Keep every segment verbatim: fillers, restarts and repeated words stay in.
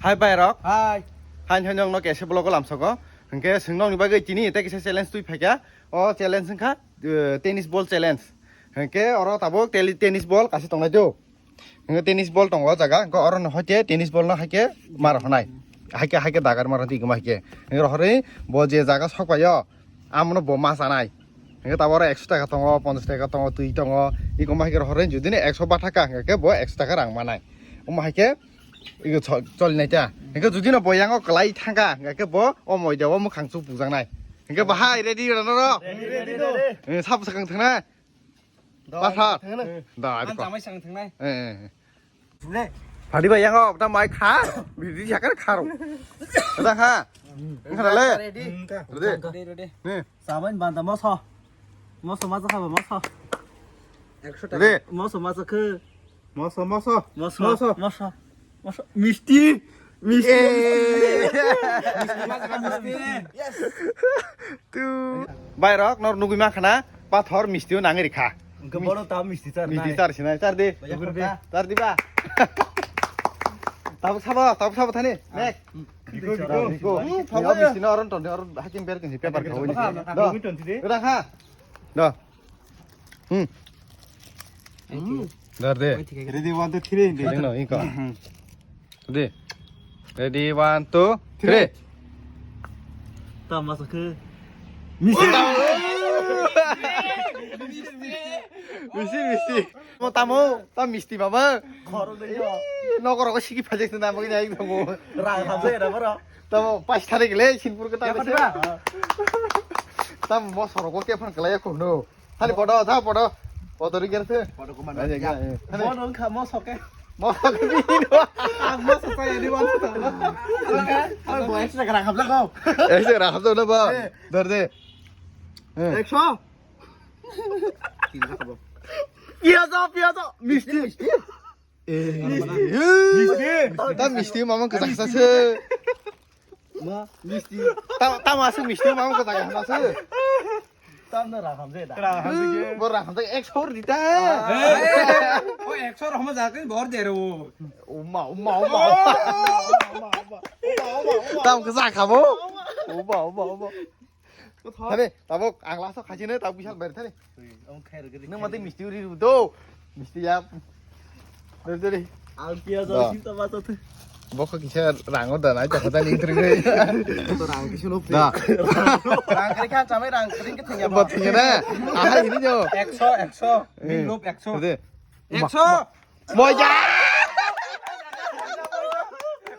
Hai bai rok. Hai. Hai, hai, nong no kese vlog o lamsogo. Hingke sing nong ni bagwi tini tei kisa challenge twi phaikha. O challenge wngkha, eh, tennis ball challenge. Hingke oro tabuk teli-, tennis ball kasi tongnai do. Hingke tennis ball tongo o jaga. Hingke oro no hoite tennis ball no haike mar honai. Haike, haike dagar mar honai iguma haike. Hingke rohorwi bo je jaga sok paio. Amono bo ma chanai. Hingke tabuk oro ekso taka tongo, ponchas taka tongo, twi tongo. Iguma haike rohorwi judi no ekso ba taka hingke bo ekso taka rang manai. Omo haike Igo cho-, choli nai ta. Hingke judi no bo yango kwlai thangkha, hingke bo o moida o mwkhang chuk pukjaknai. Hingke bahai ready rw noro. Ready, ready, ready. Eh, sabo sakang thangnai. Pathar. Thangna. Da, Ang adikho. Chamai sakang thangnai. Eh, eh, eh. Ne. Phadi bai yango ta mai kha. Bidi sakar kharo. Da kha. Wngkha le. Ready. Ready. Ready, ready. Ne. Sabain banda moso. Moso macha khaba moso. Ekso taka. Ready. Moso macha khe. Moso, moso. Moso, moso. Moso. Moso. Misti. Misti. Eh. Misti, misti, misti. Yes. Tu. Bai rok, nor nugui ma khana, pathor misti o nangri kha. Hingke bono ta misti char nai. Misti char sinai, char di. Baya khorta. Char di ba. Tabuk sabo, tabuk sabo thani. Next. Biko, biko. Biko. Hmm, yo, misti no oron tonde, oron hakim ber kinsi paper khawi ni. Baka, baka. Do. Biko tonsi de. Udah ha. Do. Hmm. Dar de. Ready, one, two, three. Ready, no, iko. Ready. Ready, one, two, three. Ta masa khe. Misti. Misti, misti. Mo tamo, ta misti mama. Khoro de yo. Ih, nokoro ko sigi phajek na mo nai mo. Rang hamse na boro. Tamo pas tarik le sinpur ko ta. Ya, khotba. Tam mo soro ko ke phan kala ya ko no. Hani podo, tha podo. Podo ri gerse. Podo ko man. Ani ya. Mo no kha mo soke. Mo soke bi no. Ang mo soke ya di mo soke. Oke. Ang bo extra kara hamla ko. Extra kara hamla na ba. Eh. Dar de. Eh. Ekso. Piyajo, piyajo, misti. Misti. Eh, misti. Misti. Ta misti mama kwchak sa se. Ma, misti. Ta, ta ma se misti mama kwchak sa se. Tam na raham je da. Raham je. Bo raham je ek sor dita. Eh, o ek sor hama jatin bor de ro. Uma, uma, uma. Tam kwchak khabo. Uma, uma, uma. Thani, tabuk ang last o khaisino, tabuk bisal ber thani. Ui, ang khair gari. Nang mati misti uri ru do. Misti ya. Ber thani. Ang pia do. Sita mata the. Bokho kisa rang o da nai, jakha da ni thri nai. To rang kisa no. Da. Rang kari khan chamai rang kari ke thengya. Bo thengya na. Aha hini jo. Ekso, ekso. Eh. Bin lop ekso. De. Ekso. Moja!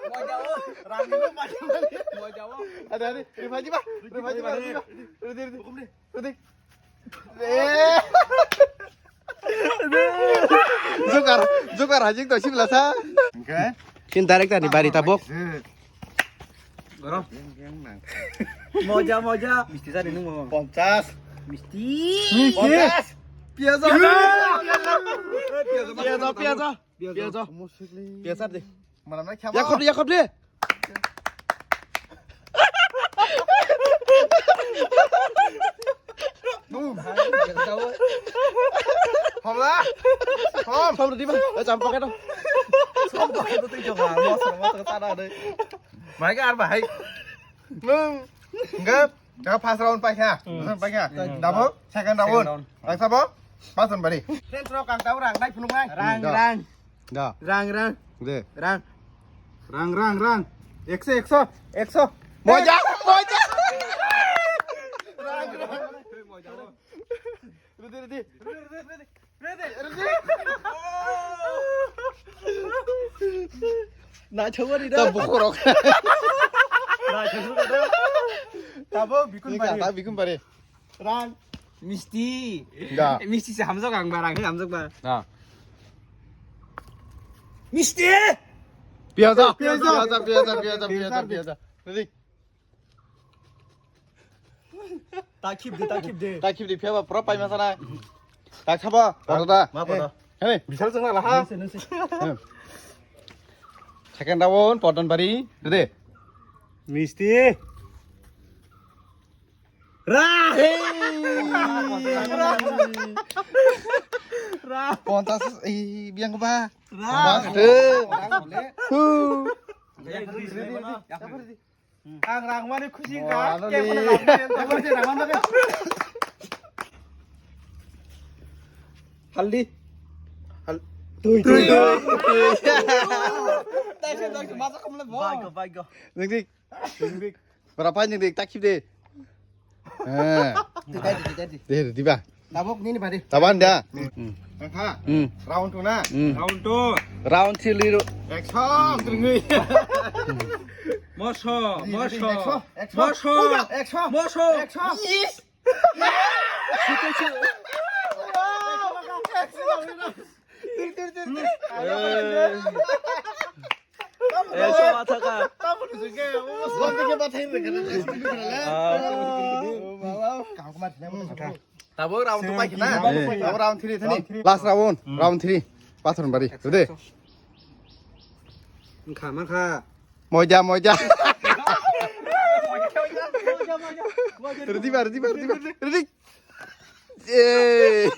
Moja o. Rani lo moja. Moja o. Ada, ada. Rifaji ba. Rifaji ba. Rifaji ba. Rudi, rudi. Hukum ni. Rudi. Eh. Jukar, jukar hajik to simla sa. Oke. Sin director ni bari tabok. Goro. Moja, moja. Misti sari nung mo. Ponchas. Misti. Misti. Ponchas. Piyaja. Piyaja, piyaja. Piyaja. Piyaja. Piyaja de. Mana mana khama. Yakob de, Yakob de. Boom. Hamla. Hom. Hom de ba. Eh, champa ka to. Champa ka to tei joga. Mosra, mosra, tada de. Mai ka ar bahai. Nung. Enggak. Enggak, first round paikha. Hmm. First round paikha. Hmm. Double, second round. Second round. Rang sabo? Pasan bari. Friends rok ang tau rang nai phunuk nai. Rang, hmm, rang. Da. Rang, rang. De. Rang. Rang, rang, rang. Ekso, ekso, ekso. Moja, moja. Rang, rang. Ready, ready. Ready, ready, ready. Na chawari da. Ta bukhorok. Na chawari da. Tabo bikun bari. Ta bikun bari. Rang. Misti. Da. Misti se hamjak ang ba, rang hamjak ba. Da. Misti. Piyaja. Piyaja. Piyaja, piyaja, piyaja, piyaja, piyaja. Ready? Ta khip de, ta khip de. Ta khip de, phiya ba pura pai ma sanai. Ta khaba, podo da. Ma podo. Hei. Bisal jeng la ha. Nisi, nisi. Second round, Podon Bari. Ready? Misti. Ra! Hey! Ra! Pontas, eh, biang ba. Ra! Ba, eh. Hu. Ang rangmani khusi ka, khe phano rangmani, rangmani, rangmani. Haldi. Hal-, tui, tui, tui. Tui. Taisi, taisi, masa kamle bo. Baigo, baigo. Nengdi. Nengdi. Bara pai nengdi, tak khibde. Eh. Tui, tui, tui, tui. De, de, diba. Tabok nini bari. Taban da. Hmm. Angkha. Hmm. Round two na. Hmm. Round two. Round three ro. Action, tringwi. Moso, moso. Action, action. Moso. Action. Moso. Action. Yes. Eh, so matha ka. Tabo round two pai kena. Eh. Tabo round three thani. Last round, round three. Pathor bari. Ready? Kha ma kha. Moja, moja. Ready ba, ready ba, ready ba. Ready? Eh.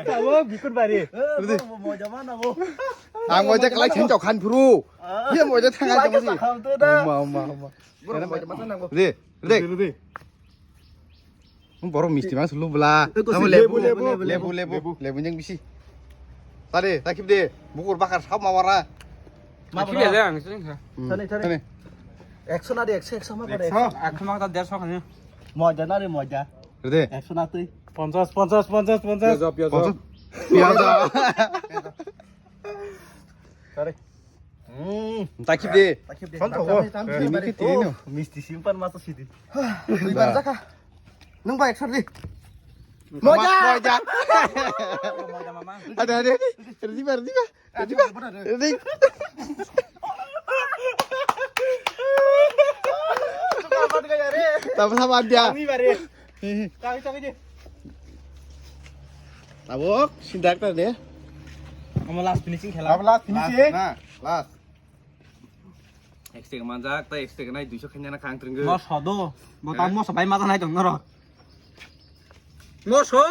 Tabo bikur bari. Ready? Ang moja kelai khen chok khan phuru. Ye moja thangai chok si. Uma, uma, uma. Ready? Ready? Ready. Borok misti mang sulu bla. Tamo lebu, lebu, lebu, lebu, lebu. Lebu yang bisi. Tadi, takip de. Bukur bakar sab mawara. Takip de, ang sering ha. Tani, tani. Tani. Ekso na de, ekso, ekso ma kore. Ekso. Ekso ma kore, derso khani. Moja na re, moja. Ready? Ekso na tui. Ponchas, ponchas, ponchas, ponchas. Piaza, piaza. Ponchas. Piaza. Tari. Hmm. Takip de. Takip de. Son thago. Tam, tam, tam, Dini tam. Ke tini no. Oh, misti simpan masa sidi. Ibar jaka. Nung ba ekso di. Moja. Moja. Moja mama. Ada, ada, ada. Ready ba, ready ba. Ready ba. Ready. Tamo sama dia. Kami bare. Kami, kami je. Tabok, sindak ta de. Amo last finishing khela. Amo last finishing. Last, na, last. Ek stek manjak, ta ek stek nai duiso khanya na khang tringgo. Moso do. Bo ta moso bai maja nai tong norok. Moso.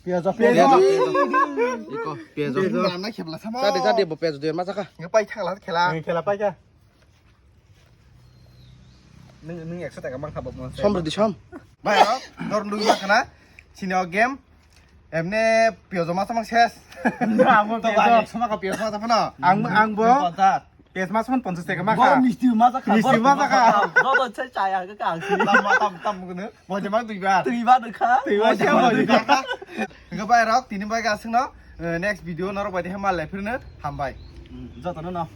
Piajo, piajo. Iko, piajo. Piajo. Ram na khebla sama. Sade, sade, bo piajo de maja kha. Nge pai thangla khela. Nge khela pai kha. Nung, nung ekso taka mang kha bo mo. Som rwdi som. Bai rok, dor lui ma khana. Sini o game. Emne piajo ma samang ses. Amo to piajo. Bai, ekso ma ka piajo ma phano. Ang, ang bo. Ponchas. Piajo ma samang ponchas taka ma kha. Bo misti ma kha. Misti ma kha. Do do chai chai ang ka ang si. Tam tam tam gunu. Bo je ma dui ba. Dui ba dui kha. Dui ba je ma dui ba. Ga bai rok tini bai ga sing no. Eh, next video norok bai de ma le phirne hambai. Hmm, joto no no.